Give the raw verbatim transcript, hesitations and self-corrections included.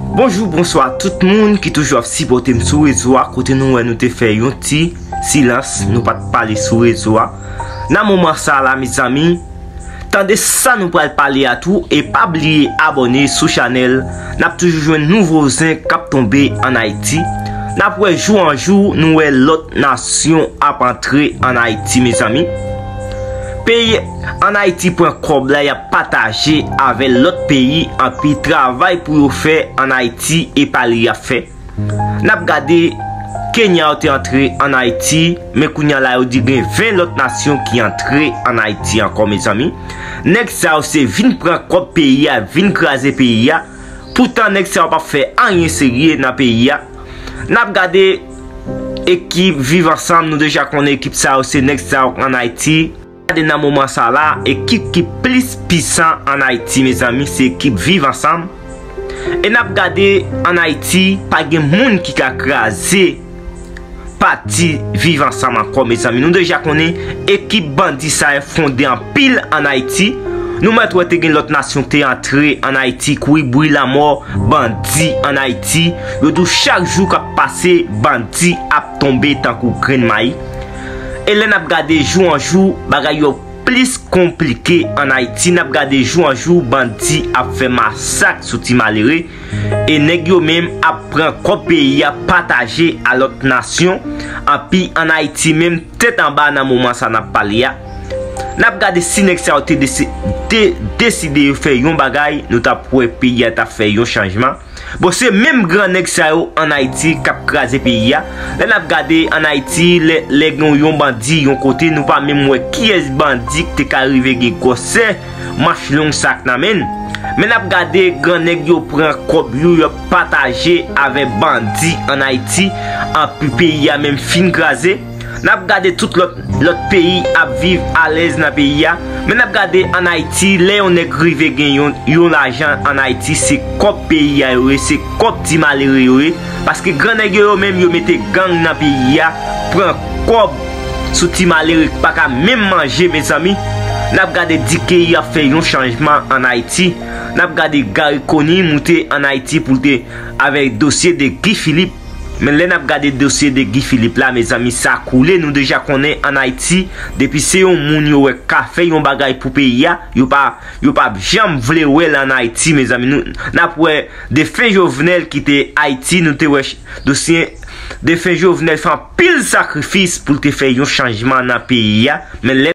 Bonjou, bonswa tout moun ki toujou ap sipòte m sou rezo a, kote nou wè nou te fè yon ti silans, nou pa t pale sou rezo a. Nan moman sa la, mezanmi, tande sa nou pral pale a tou, e pa bliye abòne sou chanèl, n ap toujou jwenn nouvo zen k ap tonbe ann Ayiti. N ap wè jou an jou, nou wè lòt nasyon ap antre ann Ayiti, mezanmi. Peyi ann Ayiti pran kòb la, y ap pataje avè lòt peyi, anpi travay pou yo fè ann Ayiti, e pa li y ap fè. N ap gade, Kenya yo te antre ann Ayiti, men kounye a la yo di gen ven lòt nasyon ki antre ann Ayiti ankò, mezanmi. Nèg sa yo se vin pran kòb peyi a, vin kraze peyi a. Poutan nèg sa yo p ap fè anyen serye nan peyi a. N ap gade ekip Viv Ansanm, nou deja konnen ekip sa yo, se nèg sa yo ann Ayiti. Gade nan moman sa la, ekip ki plis pisan ann Ayiti, mezanmi, se ekip Viv Ansanm. E n ap gade ann Ayiti, pa gen moun ki ka kraze pati Viv Ansanm ankò, mezanmi. Nou deja konnen ekip bandi sa yo fonde anpil ann Ayiti. Nou mèt wè te gen lòt nasyon te antre ann Ayiti, kouri bri lanmò bandi ann Ayiti. Yo di w chak jou k ap pase, bandi ap tonbe tankou grenn mayi. E lè n ap gade jou an jou, bagay yo plis konplike ann Ayiti. N ap gade jou an jou, bandi ap fè masak sou ti malere. E nèg yo menm ap pran kòb peyi a, pataje a lòt nasyon. Anpi ann Ayiti menm, tèt anba nan moman sa n ap pale a. N ap gade si nèg sa yo te desi-, te deside yo fè yon bagay, nou t ap wè peyi a t ap fè yon chanjman. Bon, se menm gran nèg sa yo ann Ayiti k ap kraze peyi a. Lè n ap gade ann Ayiti, lè, lè gen yon bandi yon kote, nou pa menm wè kiyès bandi ki te ka rive gen gwòsè manch long sa k nan men l. Men n ap gade, gran nèg yo pran kòb yo, y ap pataje avè bandi ann Ayiti, anpi peyi a menm fin kraze. N ap gade tout lòt, lòt peyi ap viv alèz nan peyi a. Men n ap gade ann Ayiti, lè yon nèg rive gen yon, yon lajan ann Ayiti, se kòb peyi a yo ye, se kòb ti malere yo ye. Paske gran nèg yo, yo menm, yo mete gang nan peyi a, pran kòb sou ti malere k pa ka menm manje, mezanmi. N ap gade Dikeyi ap fè yon chanjman ann Ayiti. N ap gade Garry Conille moute ann Ayiti pou l te avèk dosye de Guy Philippe. Men lè n ap gade dosye de Guy Philippe la, mezanmi, sa koule. Nou deja konnen ann Ayiti, depi se yon moun yo wè ka fè yon bagay pou peyi a, yo pa, yo pa janm vle wè l ann Ayiti, mezanmi. Nou, n ap wè defen Jovenel kite Ayiti, nou te wè ch-, dosye defen Jovenel fè anpil sakrifis pou l te fè yon chanjman nan peyi a. Men lè